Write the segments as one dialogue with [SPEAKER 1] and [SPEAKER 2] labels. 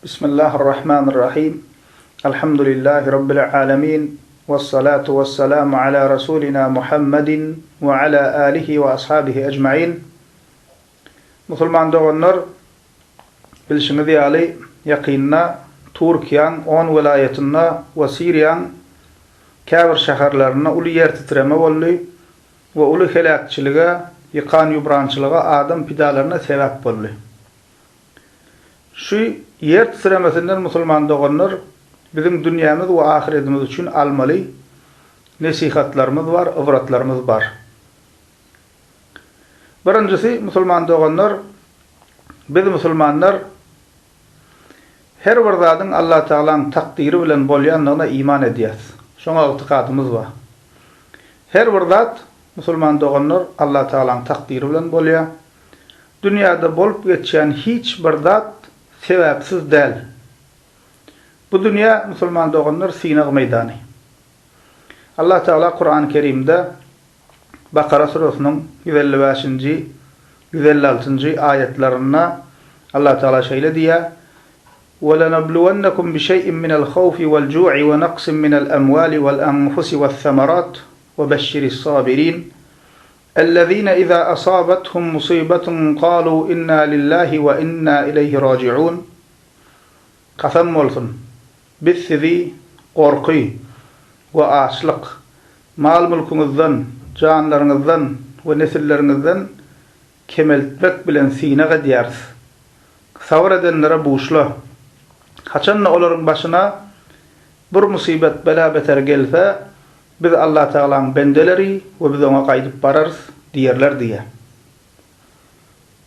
[SPEAKER 1] Bismillahir-Rahmanir-Rahim. Elhamdülillahi Rabbil alemin. Vessalatu vesselamu ala Rasulina Muhammedin ve ala alihi ve ashabihi ecmain. Musulman doganlar, bilşiňiz ýaly, ýakynda Türkiýäň on welaýatynda we Siriýaň käbir şäherlerinde uly ýer titreme boldy we uly heläkçilige, ýykan-ýubrançylyga, adam pidalaryna sebäp boldy. Şu ýer titremesinden musulman doganlar biziň dünýämiz we ahyretimiz üçin almaly nesihatlarymyz bar, ybratlarymyz bar. Birinjisi, musulman doganlar, biz musulmanlar her bir zadyň Allatagalaň takdyry bilen bolýandygyna iman edýäs. Şoňa ygtykadymyz bar. Her bir zat, musulman doganlar, Allatagalaň takdyry bilen bolýar. Dünýäde bolup geçýän hiç bir zat sebäpsiz däl. Bu dünýä, musulman doganlar, synag meýdany. Allatagala Kurany Kerimde Bakara süresiniň 155-nji, 156-njy aýatlarynda Allatagala şeýle diýýär, وَلَنَبْلُوَنَّكُمْ بِشَيْءٍ مِنَ الْخَوْفِ وَالْجُوعِ وَنَقْصٍ مِنَ الْأَمْوَالِ وَالْأَنْفُسِ وَالثَّمَرَاتِ وَبَشِّرِ الصَّابِرِينَ الَّذِينَ إِذَا أَصَابَتْهُمْ مُصِيبَةٌ قَالُوا إِنَّا لِلَّهِ وَإِنَّا إِلَيْهِ رَاجِعُونَ Kasam bolsun, biz sizi gorky we açlyk, mal-mülküňizden, janlaryňyzdan we nesilleriňizden kemeltmek bilen synag edýäris. Sabyr edenlere buşla. Haçan-da olaryň başyna bir musybet, bela-beter gelse, Biz Allatagalaň bendeleri we biz oňa gaýdyp bararys diýerler diýýär.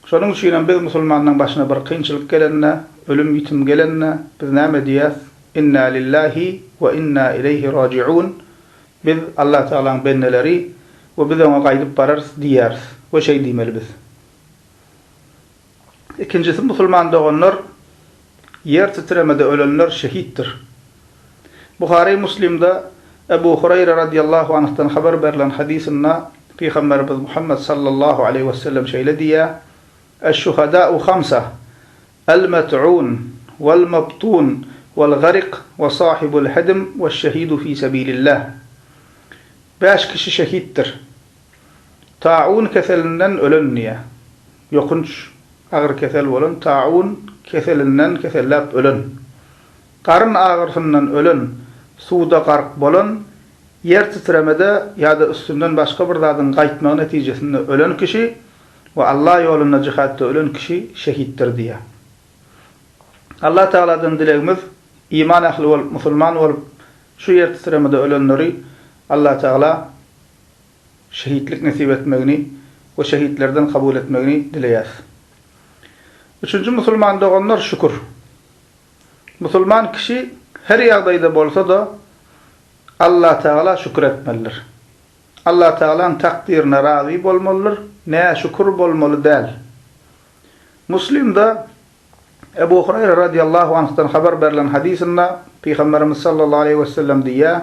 [SPEAKER 1] Şonuň üçinem biz musulmanlaň başyna bir kynçylyk gelende, ölüm-ýitim gelende biz näme diýýäs? Inna lillahi we inna ileýhi rajiun Biz Allatagalaň bendeleri we biz oňa gaýdyp bararys diýýäris we şeý diýmeli biz. Ikinjisi musulman doganlar ýer titremede ölenler şehitdir. Buhary Muslimde Ebu Huraýra radiýallahu anhdan habar berlen hadysynda Pygamberimiz Muhammet sallallahu aleýhi wesellem şeýle diýýär, Eş-şuhada'u hamsa, El-met'un, wel-mebtun, wel-garik, we sahibul hedm, weş-şehidu fi sebilillah. Bäş kişi şehitdir. Taun keselinden ölen diýýär. Ýokunç, agyr kesel bolan taun keselinden keselläp ölen. Garyn agyrysyndan ölen, suwda gark bolan, ýer titremede ýa-da üstünden başga bir zadyň gaýtmagy netijesinde ölen kişi we Allah ýolunda jihatda ölen kişi şehitdir diýýär. Allah Tagaladan dilegimiz, iman ähli bolup, musulman bolup, şu ýer titremede ölenleri Allah Tagala şehitlik nesip etmegini we şehitlerden kabul etmegini dileýäris. Üçünji musulman doganlar şükür. Musulman kişi her ýagdaýda bolsa-da Allatagala şükür etmelidir. Allatagalaň takdyryna razy bolmalydyr, näşükür bolmaly däl. Muslimde Ebu Huraýra radiýallahu anhdan habar berlen hadysynda Pygamberimiz sallallahu aleýhi wesellem diýýär,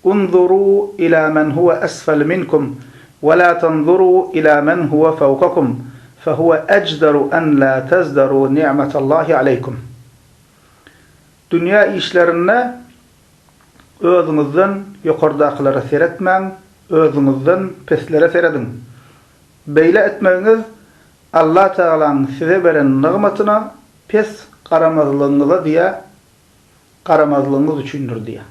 [SPEAKER 1] Unzuru ila men huwe esfel minkum we la tanzuru ila men huwe fawkakum fe huwe ejderu en la tezderu ni'metallahi aleýkum. Dünýä işlerinde özüňizden ýokardakylara seretmäň, özüňizden peslere serediň. Beýle etmegiňiz Allah Tagalaň size beren nygmatyna pes garamazlygyňyza diýä garamazlygyňyz üçindir diýýär.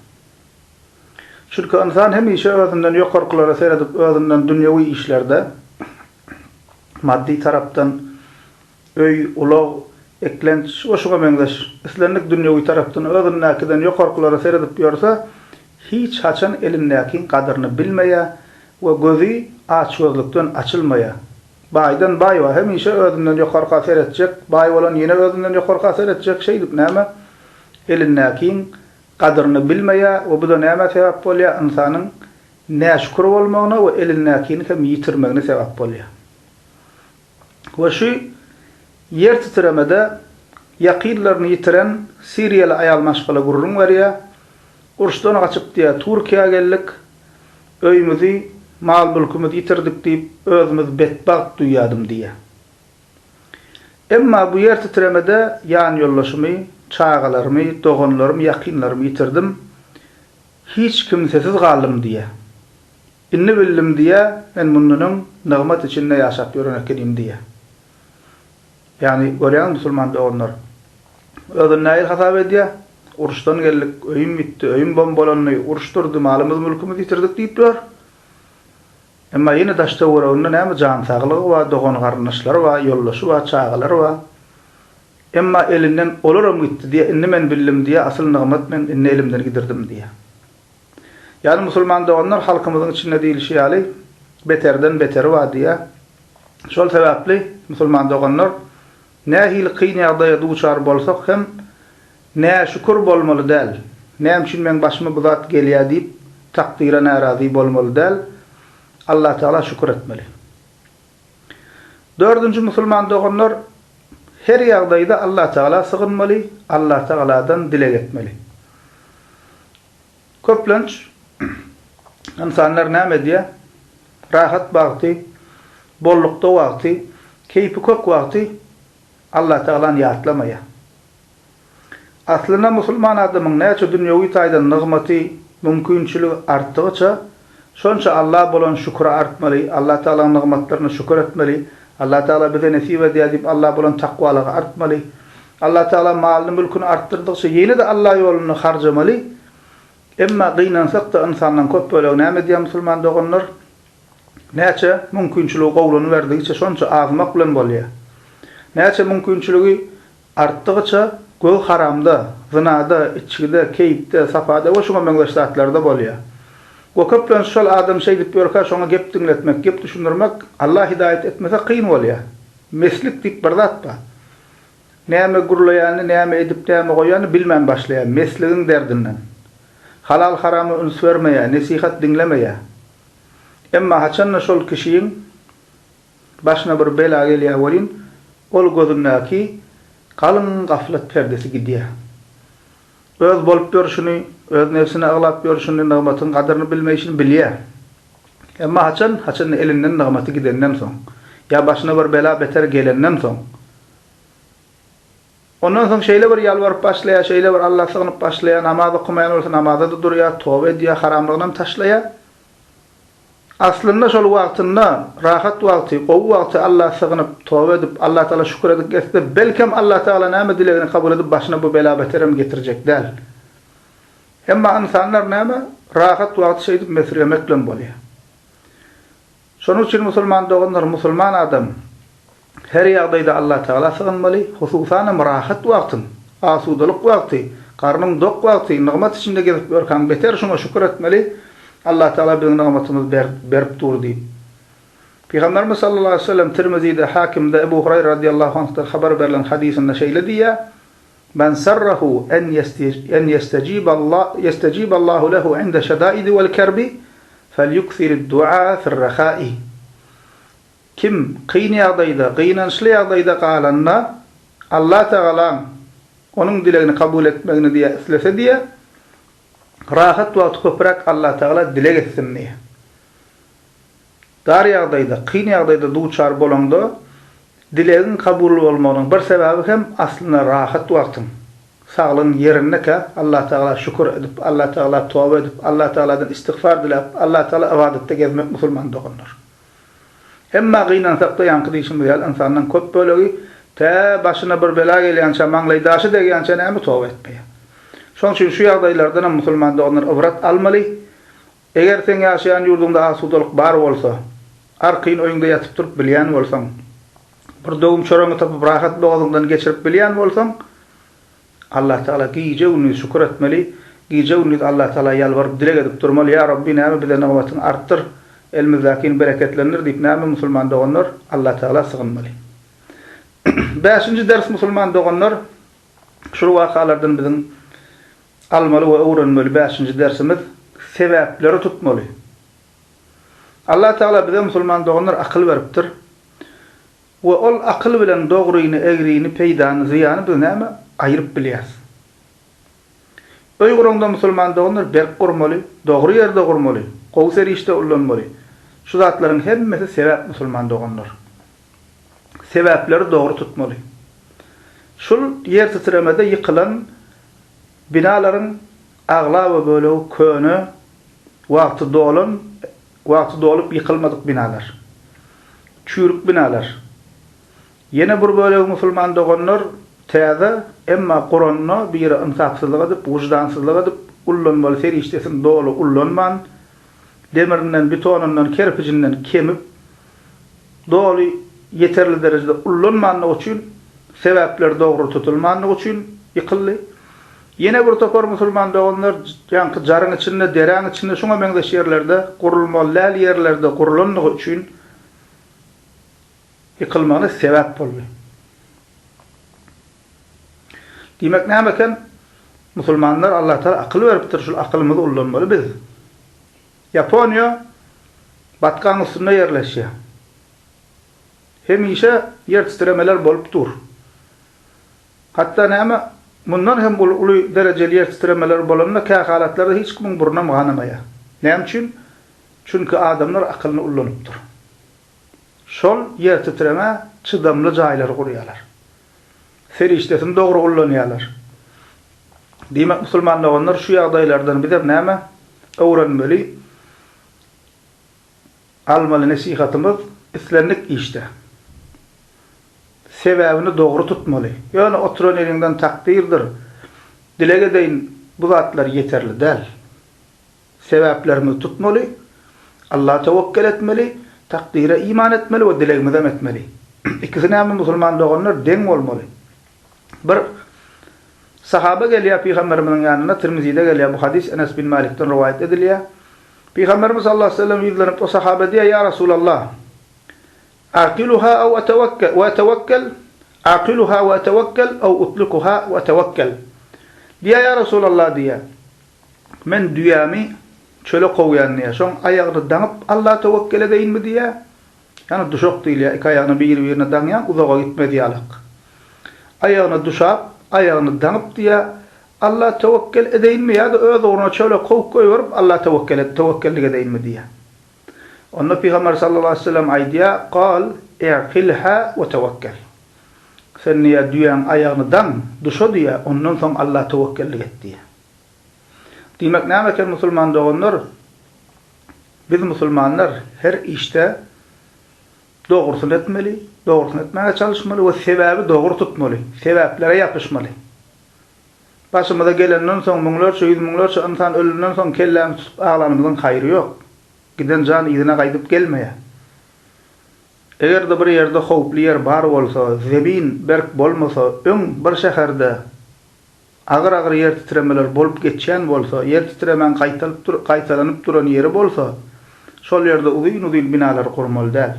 [SPEAKER 1] Çünki ynsan hemişe özünden ýokarkylara seredip özünden dünýewi işlerde maddy tarapdan öý, ulag, eklenç we şuňa meňzeş islendik dünýewi tarapdan özündäkiden ýokarkylara seredip ýörse hiç haçan elindäkiň gadyryny bilmeýär we gözi açgözlükden açylmaýar. Baýdan baý bar, hemişe özünden ýokarka seretjek, baý bolan ýene özünden ýokarka seretjek, şeýdip näme, elindäkiň gadyryny bilmeýär we bu-da nämä sebäp bolýar, ynsanyň näşükür bolmagyna we elindäkini hem ýitirmegine sebäp bolýar. We şu ýer titremede ýakynlaryny ýitiren siriýaly aýal maşgala gürrüň berýär, Uruşdan gaçyp diýýär, Türkiýä geldik, Öýümizi, mal-mülkümizi ýitirdik diýip, özümizi betbagt duýýardym diýýär. Emma bu ýer titremede ýanýoldaşymy, çagalarymy, doganlarymy, ýakynlarymy ýitirdim. Hiç kimsesiz galdym diýýär. Indi bildim diýýär, men mundan öň nygmat içinde ýaşap ýören ekenim diýýär. Ýagny, görýäňizmi musulman doganlar? Özüni nähili hasap edýär? Uruşdan geldik, öýüm ýitdi, öýüm bombalandy, uruş durdy, malymyz-mülkümizi ýitirdik diýip ýör. Emma ýene daş-töwereginde näme jan saglygy bar, dogan-garyndaşlary bar, ýoldaşy bar, çagalary bar. Emma elinden olaram gitdi diýýär, indi men bildim diýýär, asyl nygmat men indi elimden gidirdim diýýär. Ýagny musulman doganlar halkymyzyň içinde diýlişi ýaly beterden beteri bar diýýär. Şol sebäpli musulman doganlar nähili kyn ýagdaýa duçar bolsak hem näşükür bolmaly däl. Näme üçin meň başyma bu zat gelýär diýip takdyra närazy bolmaly däl. Allatagala şükür etmeli. Dördünji musulman doganlar her ýagdaýda Allatagala sygynmaly, Allatagaladan dileg etmeli. Köplenç ynsanlar näme edýär? Rahat wagty, bollukda wagty, keýpi kök wagty Allatagalany ýatlamaýar. Aslynda musulman adamyň näçe dünýewi taýdan nygmaty, mümkinçiligi artdygyça, şonça Alla bolan şüküri artmaly, Allatagalaň nygmatlaryna şükür etmeli, Allatagala bize nesip edýär diýip Alla bolan takwalygy artmaly. Allatagala malyny-mülküni artdyrdygyça ýene-de Alla ýolunda harjamaly. Emma gynansak-da ynsanlaň köp bölegi näme edýär musulman doganlar? Näçe mümkinçiligi gowlanyberdigiçe şonça azmak bilen bolýar. Näçe mümkinçiligi artdygyça göz haramda, zynada, içgide, keýpde, sapada we şuňa meňzeş zatlarda bolýar. We köplenç şol adam şeýdip ýörkä şoňa gep diňletmek, gep düşündirmek Allah hidaýat etmese kyn bolýar. Meslik diýip bir zat bar. Näme gürleýänini, näme edip, näme goýýanyny bilmän başlaýar, mesligiň derdinden. Halal-harama üns bermeýär, nesihat diňlemeýär. Emma haçan-da şol kişiň başyna bir bela gelýär welin, ol gözündäki galyň gaflat perdesi gidýär. Öz bolup ýörşüni, öz nebsine aglap ýörşüni, nygmatyň gadyryny bilmeýşini bilýär. Emma haçan? Haçan-da elinden nygmaty gidenden soň, ýa başyna bir bela-beter gelenden soň. Ondan soň şeýle bir ýalbaryp başlaýar, şeýle bir Alla sygynyp başlaýar, namaz okamaýan bolsa namaza-da durýar, toba edýär, haramlygynam taşlaýar. Aslynda şol wagtynda, rahat wagty, gowy wagty Alla sygynyp, toba edip, Allatagala şükür edip gezse, belkem Allatagala näme dilegini kabul edip başyna bu bela-beterem getirjek däl. Emma ynsanlar näme, rahat wagty şeýdip mesirgemek bilen bolýar. Şonuň üçin musulman doganlar, musulman adam her ýagdaýda Allatagala sygynmaly, hususanam rahat wagtyň, asudalyk wagty, garnyň dok wagty, nygmat içinde gezip ýörkäň beter şuňa şükür etmeli, Allatagala biziň nygmatymyzy berip dur diýip. Pygamberimiz sallallahu aleýhi we sellem Tirmizide, Hakimde Ebu Huraýra radiýallahu anhdan habar berlen hadysynda şeýle diýýär, Men sarrahu en ýestejiballahu lehu inde şedaidi wel kerbi, felyukthiri'd-du'a fi'r-rahai. Kim kyn ýagdaýda, gynançly ýagdaýda galanda, Allatagalaň onuň dilegini kabul etmegini diýä islese diýä, rahat wagty köpräk Allatagala dileg etsin diýä. Dar ýagdaýda, kyn ýagdaýda duçar bolaňda, dilegiň kabul bolmagynyň bir sebäbi hem aslynda rahat wagtyň, saglygyň ýerindekä Allatagala şükür edip, Allatagala toba edip, Allatagaladan istigfar diläp, Allatagala ybadatda gezmek musulman doganlar. Emma gynansakda ýaňky diýşimiz ýaly ynsanlaň köp bölegi tä başyna bir bela gelýänçä, maňlaý daşy degýänçä näme toba etmeýär. Şoň üçin şu ýagdaýlardanam musulman doganlar ybrat almaly. Eger seň ýaşaýan ýurduňda asudalyk bar bolsa, arkaýyn öýüňde ýatyp-turup bilýän bolsaň, bir döwüm çöregiňi tapyp rahat bogazyňdan geçirip bilýän bolsaň, Allatagala gije-gündiz şükür etmeli, gije-gündiz Allatagala ýalbaryp dileg edip durmaly, Ýa Rabbi näme bize nygmatyňy artdyr, elimizdäkini bereketlendir diýip näme musulman doganlar Allatagala sygynmaly. Bäşinji ders musulman doganlar şul wakalardan biziň Almaly we öwrenmeli bäşinji dersimiz, sebäpleri tutmaly. Allah Tagala bize musulman doganlar akyl beripdir. We ol akyl bilen dogryny, egrini, peýdany, zyýany biz näme aýryp bilýäris. Öý guraňda musulman doganlar berk gurmaly, dogry ýerde gurmaly, gowy serişde ullanmaly. Şu zatlaryň hemmesi sebäp musulman doganlar. Sebäpleri dogry tutmaly. Şul ýer titremede ýykylan binalaryň aglaba bölegi köne, wagty dolan, wagty dolup ýykylmadyk binalar. Çüýrük binalar. Ýene bir bölegi musulman doganlar täze, emma guranda biri ynsapsyzlyk edip, wyždansyzlyk edip, ullanmaly serişdesini doly ullanman, demirinden, betonyndan, kerpijinden kemip, doly ýeterli derejede ullanmanlygy üçin, sebäpler dogry tutulmanlygy üçin ýykyldy. Ýene bir topar musulman doganlar ýaňky jaryň içinde, deräň içinde, şuňa meňzeş ýerlerde, gurulmaly däl ýerlerde gurlanlygy üçin ýykylmagyna sebäp boldy. Diýmek näme eken? Musulmanlar Allatagala akyl beripdir, şul akylymyzy ullanmaly biz. Ýaponiýa batgaň üstünde ýerleşýär. Hemişe ýer titremeler bolup dur. Hatda näme, mundan hem uly uly derejeli ýer titremeler bolanda kähalatlarda hiç kimiň burnam ganamaýar. Näme üçin? Çünki adamlar akylyny ullanypdyr. Şol ýer titremä çydamly jaýlary gurýarlar. Serişdesini dogry ullanýarlar. Diýmek musulman doganlar şu ýagdaýlardan bizem näme öwrenmeli? Almaly nesihatymyz islendik işde sebäbini dogry tutmaly. Ýöne oturan ýeriňden takdyrdyr, dileg edeýin bu zatlar ýeterli däl. Sebäplerimizi tutmaly, Allaha töwekgel etmeli, takdyra iman etmeli we dilegimizem etmeli. Ikisi näme musulman doganlar deň bolmaly. Bir sahaba gelýär pygamberimiziň ýanyna, Tirmizide gelýär bu hadys Enes bin Malikden rowaýat edilýär. Pygamberimiz sallallahu aleýhi we sellem ýüzlenip o sahaba diýýär, Ýa Rasulallah, aqiluha aw atawakkel we atawakkel aqiluha we atawakkel aw utlikuha we atawakkel. Diýýär, Ýa Rasulallah diýýär. Men düýämi çöle kowýan diýýär. Şoň aýagyny daňyp Alla töwekgel edeýinmi diýýär. Ýagny duşak diýilýär. Iki aýagyny biri-birine daňýaň, uzaga gitmez ýalak. Aýagyny duşap, aýagyny daňyp diýýär, Alla töwekgel edeýinmi ýa-da öz ugruna çöle kowup goýberip Alla töwekgel töwekgellik edeýinmi diýýär. Onda Pygamber sallallahu aleýhi we sellem aýdýar, Kal, i'qilha we tewekkel. Sen diýýär, düýäň aýagyny daň, duşa diýýär, ondan soň Alla töwekgellik et diýýär. Diýmek näme eken musulman doganlar? Biz musulmanlar her işde dogrusyny etmeli, dogrusyny etmäge çalyşmaly we sebäbi dogry tutmaly, sebäplere ýapyşmaly. Başymyza gelenden soň müňlerçe, ýüz müňlerçe ynsan ölenden soň kellämizi tutup aglanymyzyň haýry ýok. Giden jan yzyna gaýdyp gelmeýär. Eger-de bir ýerde howply ýer bar bolsa, zemin berk bolmasa, öň bir şäherde Agyr-agyr ýer titremeler bolup geçýän bolsa, ýer titremäň gaýtalyp dur, gaýtalanyp duran ýeri bolsa, şol ýerde uzyn-uzyn binalary gurmaly däl.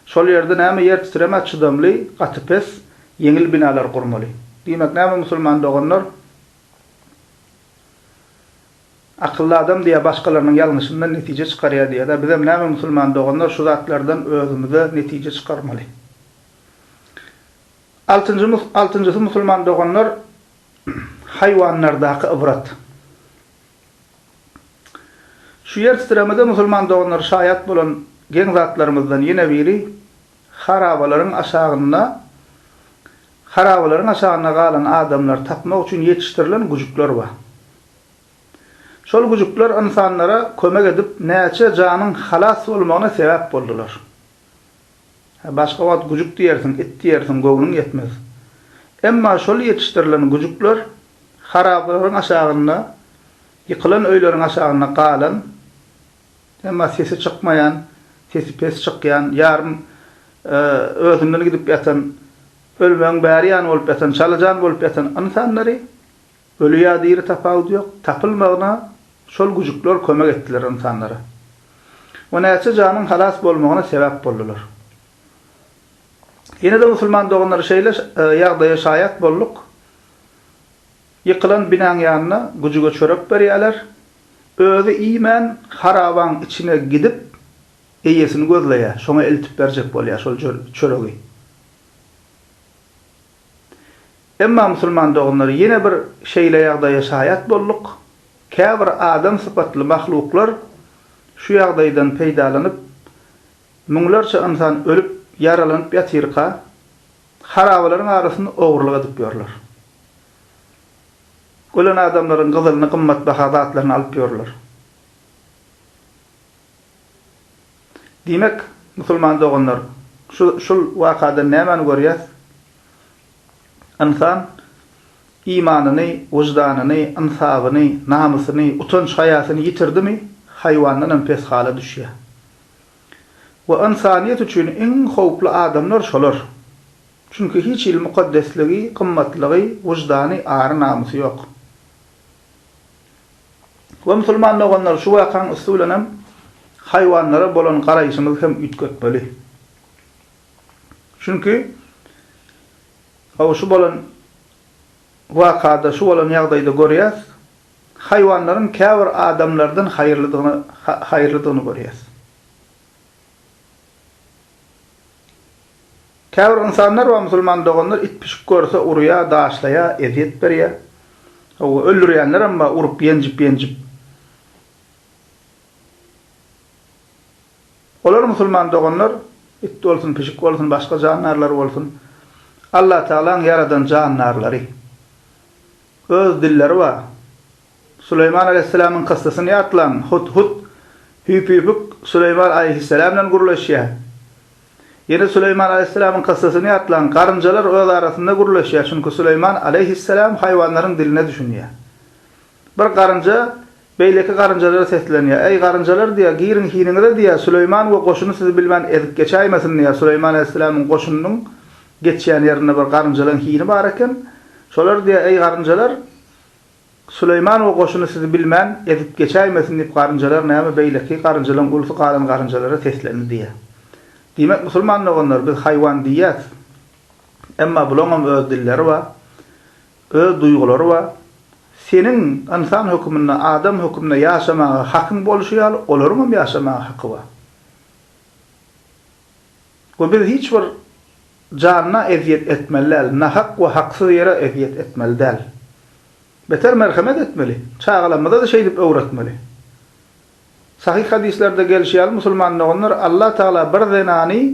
[SPEAKER 1] Şol ýerde näme ýer titremä çydamly, gaty pes, ýeňil binalar gurmaly. Diýmek näme musulman doganlar? Akylly adam diýýär başgalarynyň ýalňyşyndan netije çykarýar diýýär-dä. Bizem näme musulman doganlar şu zatlardan özümize netije çykarmaly. Altynjy altynjysy musulman doganlar haýwanlardaky ybrat. Şu ýer titremede musulman doganlar şaýat bolan geň zatlarymyzdan ýene biri harabalaryň aşagynda harabalaryň aşagynda galan adamlary tapmak üçin ýetişdirilen güjükler bar. Şol güjükler ynsanlara kömek edip näçe janyň halas bolmagyna sebäp boldular. Hä, başga wagt güjük diýersiň, it diýersiň, göwnüň ýetmez. Emma şol ýetişdirilen güjükler harabalaryň aşagynda, ýykylan öýleriň aşagynda galan, emma sesi çykmaýan, sesi pes çykýan, ýarym özünden gidip ýatan, ölmegiň bäri ýany bolup ýatan, çalajan bolup ýatan ynsanlary, öli ýa diri tapawudy ýok, tapylmagyna şol güjükler kömek etdiler ynsanlara. We näçe janyň halas bolmagyna sebäp boldular. Ýene-de musulman doganlar şeýle ýagdaýa şaýat bolduk. Ýykylan binaň ýanyna güjüge çörek berýärler. Özi iýmän harabaň içine gidip eýesini gözleýär, şoňa eltip berjek bolýar şol çöregi. Emma musulman doganlar ýene bir şeýle ýagdaýa şaýat bolduk. Käbir adam sypatly mahluklar şu ýagdaýdan peýdalanyp, müňlerçe ynsan ölüp, ýaralanyp ýatyrka, Harabalaryň arasynda ogurlyk edip ýörler. Ölen adamlaryň gyzylyny, gymmatbaha zatlaryny alyp ýörler. Diýmek, musulman doganlar, şu şul wakadan nämäni görýäs? Ynsan imanyny, wyždanyny, ynsabyny, namysyny, utanç-haýasyny ýitirdimi, haýwandan hem pes hala düşýär. We ynsanyýet üçin iň howply adamlar şolar. Çünki hiç hili mukaddesligi, gymmatlygy, wyždany, ary-namysy ýok. We musulman doganlar şu wakaň üsti bilenem haýwanlara bolan garaýşymyzy hem üýtgetmeli. Çünki hawa şu bolan wakada, şu bolan ýagdaýda görýäs, haýwanlaryň käbir adamlardan haýyrlydygyny haýyrlydygyny görýäs. Käbir ynsanlar bar musulman doganlar it pişik görse urýa, daşlaýa, ezýet berýä. Hawa, öldürýänlerem bar urup ýenjip ýenjip. Olar musulman doganlar it bolsun, pişik bolsun, başga jandarlar bolsun Allatagalaň ýaradan jandarlary. Öz dilleri bar. Süleýman aleýhissalamyň kyssasyny ýatlaň, Hud-hud, hüýp-hüýpük Süleýman aleýhissalam bilen gürleşýär. Ýene Süleýman aleýhissalamyň kyssasyny ýatlaň, garynjalar öz arasynda gürleşýär, çünki Süleýman aleýhissalam haýwanlaryň diline düşünýär. Bir garynja beýleki garynjalara seslenýär, Eý, garynjalar diýýär, giriň hiniňize diýýär, Süleýman we goşuny sizi bilmän ezip geçäýmesin diýýär, Süleýman aleýhissalamyň goşunynyň geçýän ýerinde bir garynjalaryň hini bar eken. Şolar diýýär, Eý, garynjalar, Süleýman we goşuny sizi bilmän, ezip geçäýmesin diýip garynjalar näme beýleki garynjalaryň ulusy galan garynjalara seslendi diýýär. Diýmek musulman doganlar biz haýwan diýýäs. Emma bulaňam öz dilleri bar. Öz duýgulary bar. Seniň ynsan höküminde, adam höküminde ýaşamaga hakyň bolşy ýaly olaryňam ýaşamaga haky bar. We biz hiç bir janyna ezýet etmeli däl, nahak we haksyz ýere ezýet etmeli däl. Beter merhemet etmeli. Çagalarymyza-da şeýdip öwretmeli. Sahyh hadyslerde gelşi ýaly musulman doganlar Allah Tagala bir zenany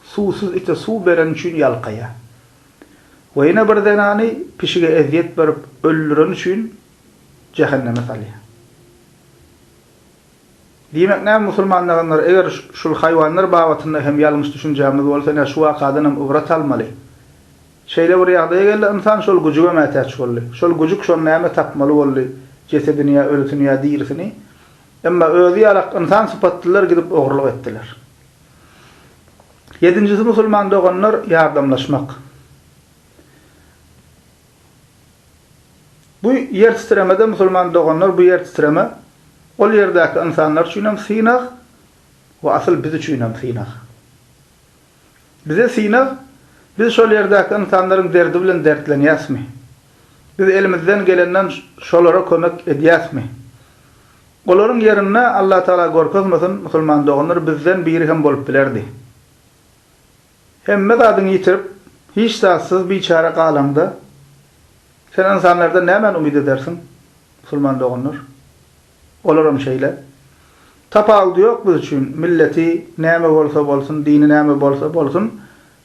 [SPEAKER 1] suwsuz ite suw bereni üçin ýalkaýar. We ýene bir zenany pişige ezýet berip öldüreni üçin jähenneme salýar. Diýmek näme musulman daganlar eger şul haýwanlar babatynda hem ýalňyş düşünjämiz bolsa ine şu wakadan hem ybrat almaly. Şeýle bir ýagdaýa geldi ynsan şol güjüge mätäç boldy. Şol güjük şony näme tapmaly boldy jesedini ýa ölüsini ýa dirisini. Emma özi ýalak ynsan sypatlylar gidip ogurlyk etdiler. Ýedinjisi musulman doganlar ýardamlaşmak. Bu ýer titremede musulman doganlar bu ýer titreme ol ýerdäki ynsanlar üçin hem synag we asyl biz üçin hem synag. Bize synag, biz şol ýerdäki ynsanlaryň derdi bilen dertlenýäsmi? Biz elimizden gelenden şolara kömek edýäsmi? Olaryň ýerinde Allatagala görkezmesin musulman doganlar bizden biri hem bolup bilerdi. Hemme zadyňy ýitirip, hiç zatsyz biçäre galaňda, sen ynsanlardan nämäni umyt edersiň, musulman doganlar? Olaram şeýle. Tapawudy ýok biz üçin, milleti näme bolsa bolsun, dini näme bolsa bolsun,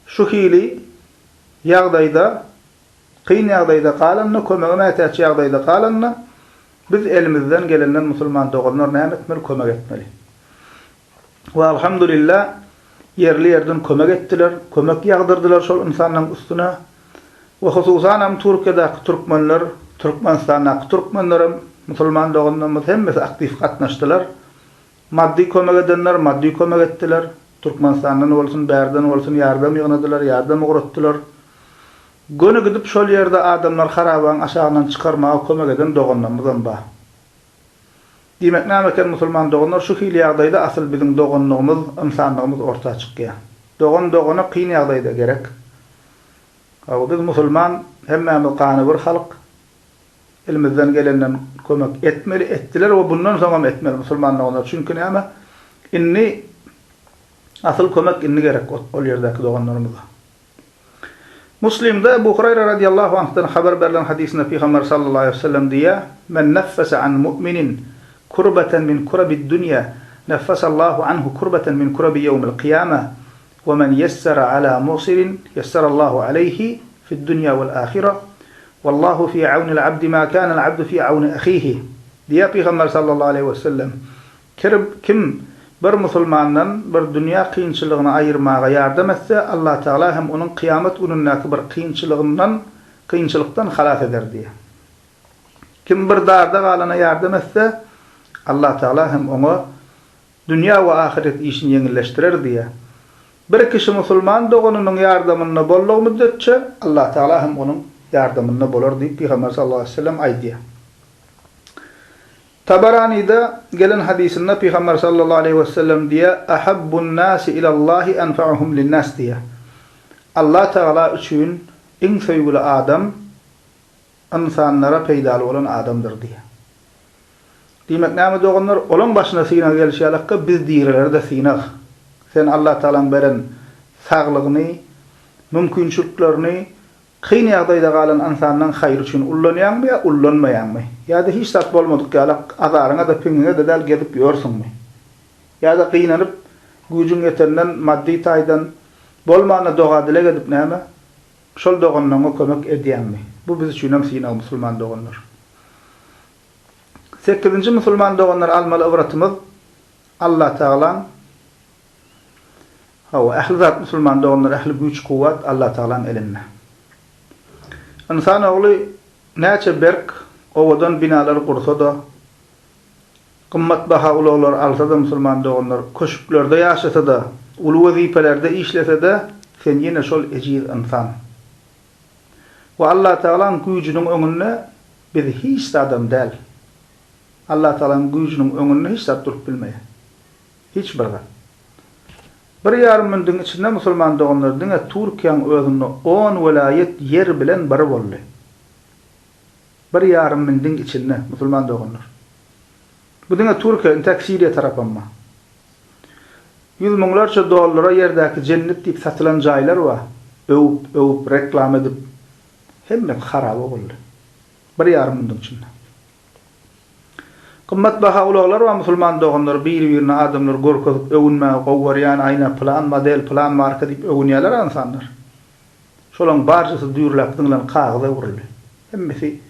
[SPEAKER 1] şu hili ýagdaýda, kyn ýagdaýda galanda, kömege mätäç ýagdaýda galanda, biz elimizden gelenden musulman doganlar näme etmeli, kömek etmeli. We alhamdulillah ýerli ýerden kömek etdiler, kömek ýagdyrdylar şol ynsanlaryň üstüne. We hususanam Türkiýedäki türkmenler, Türkmenistandaky türkmenlerem, musulman doganlarymyz hemmesi aktiw gatnaşdylar. Maddy kömek edenler maddy kömek etdiler. Türkmenistandan bolsun, bärden bolsun ýardam ýygnadylar, ýardam ugratdylar. Göni gidip şol ýerde adamlary harabaň aşagyndan çykarmaga kömek eden doganlarymyzam bar. Diýmek näme eken musulman doganlar şu hili ýagdaýda asyl biziň doganlygymyz, ynsanlygymyz orta çykýar. Dogan dogana kyn ýagdaýda gerek. Hawa biz musulman hemmämiz gany bir halk. Elimizden gelenden kömek etmeli, etdiler we bundan soňam etmeli musulman doganlar. Çünki näme indi asyl kömek indi gerek ol ýerdäki doganlarymyza. Muslimde Ebu Huraýra radiýallahu anhdan habar berlen hadysynda Pygamber sallallahu aleýhi we sellem diýýär, Men neffese an mu'minin kurbatan min kurabid dunýa, neffesallahu anhu kurbatan min kurabi ýewmil kyýama. We men ýessere ala musirin ýesserallahu aleýhi fid-dunýa wal-ahira, Wallahu fi awnil abdi ma kanal abdu fi awni ahihi. Diýýär Pygamber sallallahu aleýhi wesellem. Kim bir musulmandan bir dünýä kynçylygyny aýyrmaga ýardam etse, Allatagala hem onuň kyýamat günündäki bir kynçylygyndan kynçylykdan halas eder diýýär. Kim bir darda galana ýardam etse, Allatagala hem oňa dünýä we ahyret işini ýeňilleşdirer diýýär. Bir kişi musulman doganynyň ýardamynda boldugy müddetçe, Allatagala hem onuň ýardamynda bolar diýip, Pygamber sallallahu aleýhi we sellem aýdýar. Tabaranyda gelen hadysynda Pygamber sallallahu aleýhi we sellem diýýär, Ahabbun-nasi ilallahi enfa'uhum lin-nas diýýär. Allatagala üçin iň söýgüli adam ynsanlara peýdaly bolan adamdyr diýýär. Diýmek näme doganlar, olaň başyna synag gelşi ýalakka biz dirilere-de synag. Sen Allatagalaň beren saglygyny, mümkinçiliklerini kyn ýagdaýda galan ynsanlaň haýry üçin ullanýaňmy ýa ullanmaýaňmy? Ýa-da hiç zat bolmadyk ýalak azaryňa-da piňiňe-de däl gezip ýörsüňmi? Ýa-da gynanyp güýjüň ýetenden maddy taýdan bolmanda doga-dileg edip näme şol doganlaňa kömek edýäňmi? Bu biz üçinem synag musulman doganlar. Sekizinji musulman doganlar almaly ybratymyz Allatagalaň Hawa ähli zat musulman doganlar ähli güýç kuwwat Allatagalaň elinde. Ynsan ogly näçe berk owadan binalar gursa-da, gymmat baha ulaglar alsa-da musulman doganlar köşüklerde ýaşasa-da, uly wezipelerde işlese-de sen ýene şol ejiz ynsan. We Allatagalaň güýjüniň öňünde biz hiç zadam däl. Allatagalaň güýjüniň öňünde hiç zat durup bilmeýär. Hiç bir zat. Bir ýarym mündiň içinde musulman doganlar diňe Türkiýäň özünde on welaýat ýer bilen bir boldy. Bir ýarym mündiň içinde musulman doganlar. Bu diňe Türkiýe, intäk Siriýa tarapam bar. Ýüz müňlerçe dollara ýerdäki jennet diýip satylan jaýlar bar. Öwüp, öwüp, reklama edip, hemmesi haraba boldy. Bir ýarym mündiň içinde. Gymmat baha ulaglar bar musulman doganlar biri-birine adamlar görkezip öwünmäge gowy görýän aýna pylan model pylan marka diýip öwünýärler ynsanlar. Şolaň barjasy düýrläp zyňlan kagyza öwrüldi. Hemmesi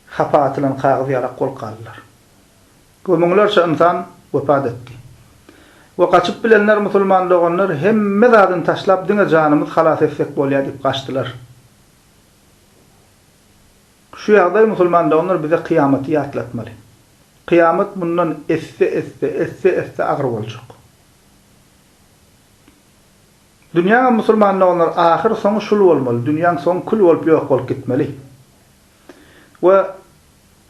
[SPEAKER 1] hapa atylan kagyz ýalak bolup galdylar. We müňlerçe ynsan wepat etdi. We gaçyp bilenler musulman doganlar hemme zadyny taşlap diňe janymyz halas etsek bolýar diýip gaçdylar. Şu ýagdaý musulman doganlar bize kyýamaty ýatlatmaly. Kyýamat mundan esse-esse, esse-esse agyr boljak. Dünýäňem musulman doganlar ahyr soňy şul bolmaly, dünýäň soňy kül bolup ýok bolup gitmeli. We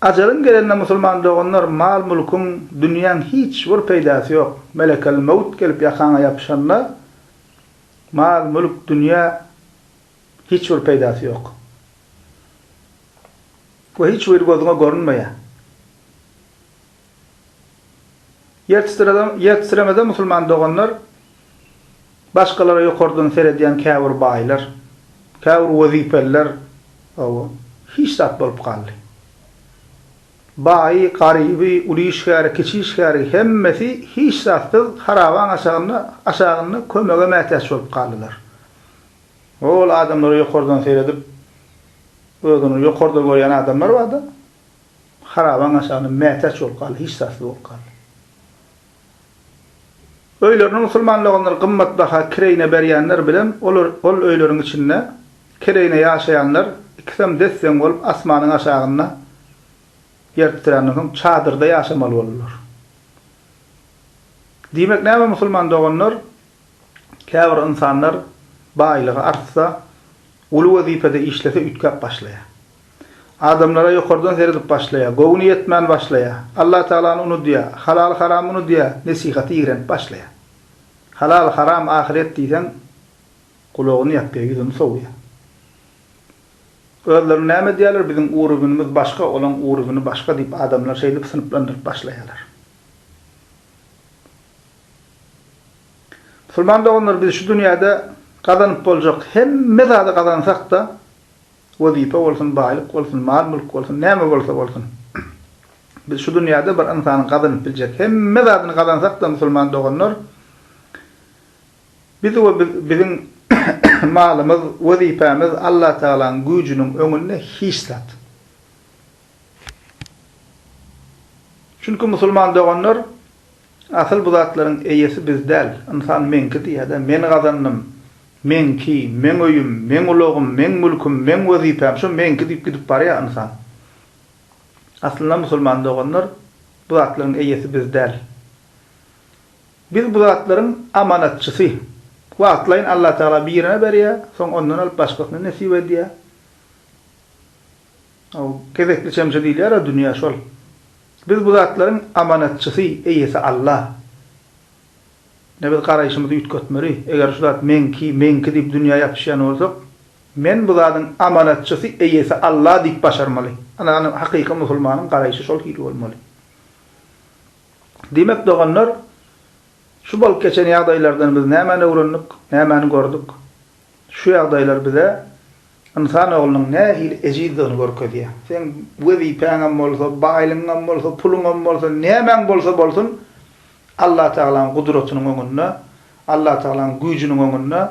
[SPEAKER 1] ajalyň gelende musulman doganlar mal-mülküň, dünýäň hiç bir peýdasy ýok. Melekel möwt gelip ýakaňa ýapyşanda mal-mülk, dünýä hiç bir peýdasy ýok. We hiç bir gözüňe görünmeýär. Ýer ýer titremede musulman doganlar başgalara ýokardan seredýän käbir baýlar, käbir wezipeliler hawa, hiç zat bolup galdy. Baýy, garyby, uly işgäri, kiçi işgäri hemmesi hiç zatsyz harabaň aşagynda aşagynda kömege mätäç bolup galdylar. Ol adamlara ýokardan seredip özüni ýokarda görýän adamlar barda. Harabaň aşagynda mätäç bolup galdy, hiç zatsyz bolup galdy. Öýlerini musulman doganlar gymmat baha kireýine berýänler bilen olar ol öýleriň içinde kireýine ýaşaýanlar ikisem des-deň bolup asmanyň aşagynda ýer titränden soň çadyrda ýaşamaly boldular. Diýmek näme musulman doganlar käbir ynsanlar baýlygy artsa uly wezipede işlese üýtgäp başlaýar. Adamlara ýokardan seredip başlaýar, göwni ýetmän başlaýar, Allatagalany unudýar, halal-haramy unudýar, nesihaty ýigrenip başlaýar. Halal, haram, ahyret diýseň, gulagyny ýapýar, ýüzüni sowýar. Özlerini näme edýärler, biziň uruwinimiz başga, olaň uruwini başga diýip adamlary şeýdip synplandyryp başlaýarlar. Musulman doganlar biz şu dünýäde gazanyp boljak hemme zady gazansak-da, Wezipe bolsun, baýlyk bolsun, mal-mülk bolsun, näme bolsa bolsun. Biz şu dünýäde bir ynsanyň gazanyp biljek hemme zadyny gazansak-da musulman doganlar, Biz we biziň malymyz, wezipämiz Allatagalaň güýjüniň öňünde hiç zat. Çünki musulman doganlar, asyl bu zatlaryň eýesi biz däl. Ynsan meňki diýýär-de, men gazandym, meňki, meň öýüm, meň ulagym, meň mülküm, meň wezipäm, şo meňki diýip gidip barýar ynsan. Aslynda musulman doganlar, bu zatlaryň eýesi biz däl. Biz bu zatlaryň amanatçysy. Wagtlaýyn Allatagala birine berýär, soň ondan alyp başgasyna nesip edýär. O gezekli çemçe diýilýär-ä dünýä şol. Biz bu zatlaryň amanatçysy, eýesi Alla. Ine biz garaýşymyzy üýtgetmeli. Eger şu zat meňki, meňki diýip dünýä ýapyşýan bolsak, men bu zadyň amanatçysy, eýesi Alla diýip başarmaly. Ana hakyky musulmanyň garaýşy şol hili bolmaly. Diýmek doganlar, şu bolup geçen ýagdaýlardan biz nämäni öwrendik, nämäni gördük? Şu ýagdaýlar bize ynsan oglunyň nähili ejizdigini görkezýär. Seň wezipäňem bolsa, baýlygyňam bolsa, puluňam bolsa, nämäň bolsa bolsun, Allatagalaň gudratynyň öňünde, Allatagalaň güýjüniň öňünde,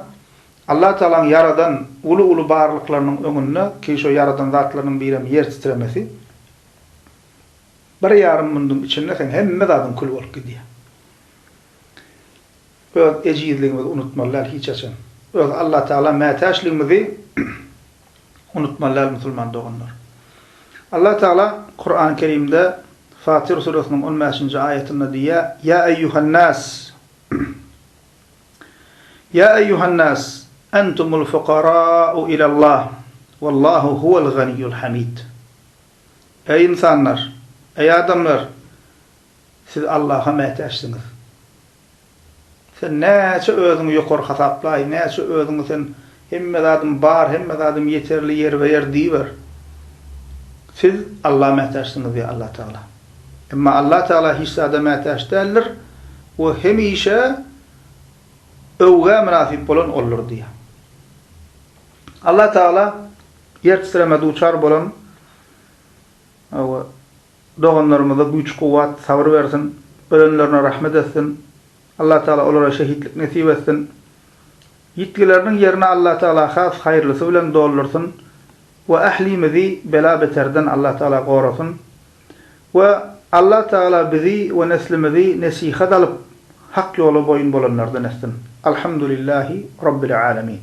[SPEAKER 1] Allatagalaň ýaradan uly-uly barlyklarynyň öňünde, ki şo ýaradan zatlarynyň birem ýer titremesi, bir ýarym munduň içinde seň hemme zadyň kül bolup gidýär. Öz ejizligimizi unutmaly däl hiç haçan. Öz Allatagala mätäçligimizi unutmaly däl musulman doganlar. Allatagala Kurany Kerimde Fatir suresynyň on bäşinji aýatynda diýýär, Ýa eýýuhan-nas! Ýa eýýuhan-nas! Entumul fukara'u ilallah, wallahu huwal ganiyyul hamid. Eý ynsanlar! Eý adamlar! Siz Allaha mätäçsiňiz. Sen näçe özüňi ýokary hasaplaý, näçe özüňi sen hemme zadym bar, hemme zadym ýeterli ýerbe-ýer diýiber. Siz Alla mätäçsiňiz diýýär Allah Tagala. Emma Allah Tagala hiç zada mätäç däldir we hemişe öwgä mynasyp bolan Oldur diýýär. Allah Tagala ýer titremä duçar bolan we Doganlarymyza güýç-kuwwat, sabyr bersin. Ölenlerine rahmet etsin. Allah Tagala olara şehitlik nesip etsin. Ýitgileriniň ýerini Allah Tagala has haýyrlysy bilen doldursyn we ählimizi bela-beterden Allah Tagala gorasyn. We Allah Tagala bizi we neslimizi nesihat alyp, hak ýola boýun bolanlardan etsin. Alhamdulillahi Rabbil Alemin.